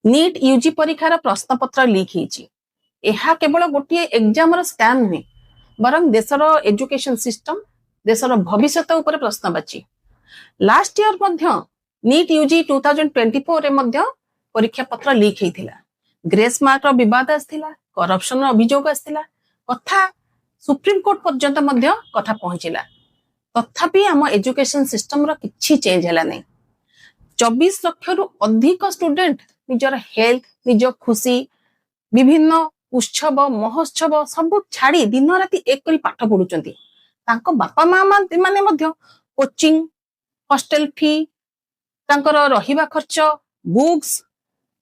NEET UG ପରୀକ୍ଷାର ପ୍ରଶ୍ନପତ୍ର leak ହେଇଛି। ଏହା କେବଳ ଗୋଟିଏ ଏକ୍ଜାମର ସ୍କାମ ନୁହେଁ, ବରଂ ଦେଶର ଏଜୁକେସନ ସିଷ୍ଟମ, ଦେଶର ଭବିଷ୍ୟତ ଉପରେ ପ୍ରଶ୍ନବାଚୀ। ଲାଷ୍ଟ ଇୟର ମଧ୍ୟ ନିଟ୍ ୟୁଜି 2024ରେ ମଧ୍ୟ ପରୀକ୍ଷା ପତ୍ର ଲିକ୍ ହେଇଥିଲା। ଗ୍ରେସ୍ ମାର୍କର ବିବାଦ ଆସିଥିଲା, କରପସନର ଅଭିଯୋଗ ଆସିଥିଲା, କଥା ସୁପ୍ରିମକୋର୍ଟ ପର୍ଯ୍ୟନ୍ତ ମଧ୍ୟ କଥା ପହଞ୍ଚିଲା। ତଥାପି ଆମ ଏଜୁକେସନ ସିଷ୍ଟମର କିଛି ଚେଞ୍ଜ ହେଲା ନାହିଁ। 24 ଲକ୍ଷରୁ ଅଧିକ ଷ୍ଟୁଡେଣ୍ଟ ନିଜର ହେଲ୍ଥ, ନିଜ ଖୁସି, ବିଭିନ୍ନ ଉତ୍ସବ ମହୋତ୍ସବ ସବୁ ଛାଡି ଦିନ ରାତି ଏକ କରି ପାଠ ପଢୁଛନ୍ତି। ତାଙ୍କ ବାପା ମା ମାନେ ମଧ୍ୟ କୋଚିଂ, ହଷ୍ଟେଲ ଫି, ତାଙ୍କର ରହିବା ଖର୍ଚ୍ଚ, ବୁକ୍ସ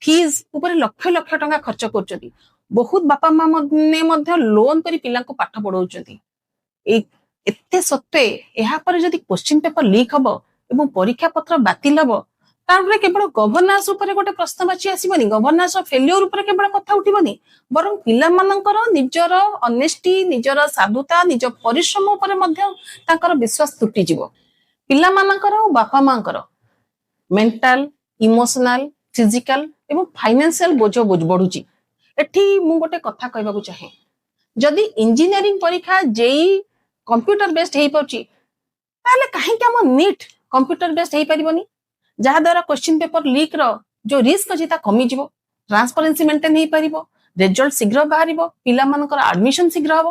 ଫିଜ୍ ଉପରେ ଲକ୍ଷ ଲକ୍ଷ ଟଙ୍କା ଖର୍ଚ୍ଚ କରୁଛନ୍ତି। ବହୁତ ବାପା ମା ମାନେ ମଧ୍ୟ ଲୋନ କରି ପିଲାଙ୍କୁ ପାଠ ପଢଉଛନ୍ତି। ଏଇ ଏତେ ସତ୍ତ୍ୱେ ଏହାପରେ ଯଦି କୋଶ୍ଚିନ୍ ପେପର ଲିକ୍ ହବ ଏବଂ ପରୀକ୍ଷା ପତ୍ର ବାତିଲ ହବ, ତାପରେ କେବଳ ଗଭର୍ଣ୍ଣାନ୍ସ ଉପରେ ଗୋଟେ ପ୍ରଶ୍ନବାଚୀ ଆସିବନି, ଗଭର୍ଣ୍ଣାନ୍ସ ଫେଲିଓର ଉପରେ କେବଳ କଥା ଉଠିବନି, ବରଂ ପିଲାମାନଙ୍କର ନିଜର ଅନେଷ୍ଟି, ନିଜର ସାଧୁତା, ନିଜ ପରିଶ୍ରମ ଉପରେ ମଧ୍ୟ ତାଙ୍କର ବିଶ୍ୱାସ ତୁଟିଯିବ। ପିଲାମାନଙ୍କର ଓ ବାପା ମାଙ୍କର ମେଣ୍ଟାଲ, ଇମୋସନାଲ, ଫିଜିକାଲ ଏବଂ ଫାଇନାନ୍ସିଆଲ ବୋଝ ବଢୁଛି। ଏଠି ମୁଁ ଗୋଟେ କଥା କହିବାକୁ ଚାହେଁ। ଯଦି ଇଞ୍ଜିନିୟରିଂ ପରୀକ୍ଷା ଜେଇଇ କମ୍ପ୍ୟୁଟର ବେସ୍ଡ ହେଇପାରୁଛି, ତାହେଲେ କାହିଁକି ଆମ ନିଟ୍ କମ୍ପ୍ୟୁଟର ବେସ୍ଡ ହେଇପାରିବନି, ଯାହାଦ୍ୱାରା କ୍ୱେଶ୍ଚିନ୍ ପେପର ଲିକ୍ ର ଯୋଉ ରିସ୍କ ଅଛି ତା କମିଯିବ, ଟ୍ରାନ୍ସପରେନ୍ସି ମେଣ୍ଟେନ ହେଇପାରିବ, ରେଜଲ୍ଟ ଶୀଘ୍ର ବାହାରିବ, ପିଲାମାନଙ୍କର ଆଡମିସନ ଶୀଘ୍ର ହବ?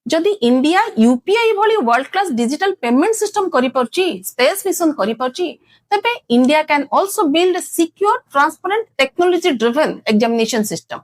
ଯଦି ଇଣ୍ଡିଆ ୟୁପିଆଇ ଭଳି world class digital payment system କରିପାରୁଛି, ସ୍ପେସ୍ ମିଶନ କରିପାରୁଛି, ତେବେ India can also build secure, transparent, technology driven examination system.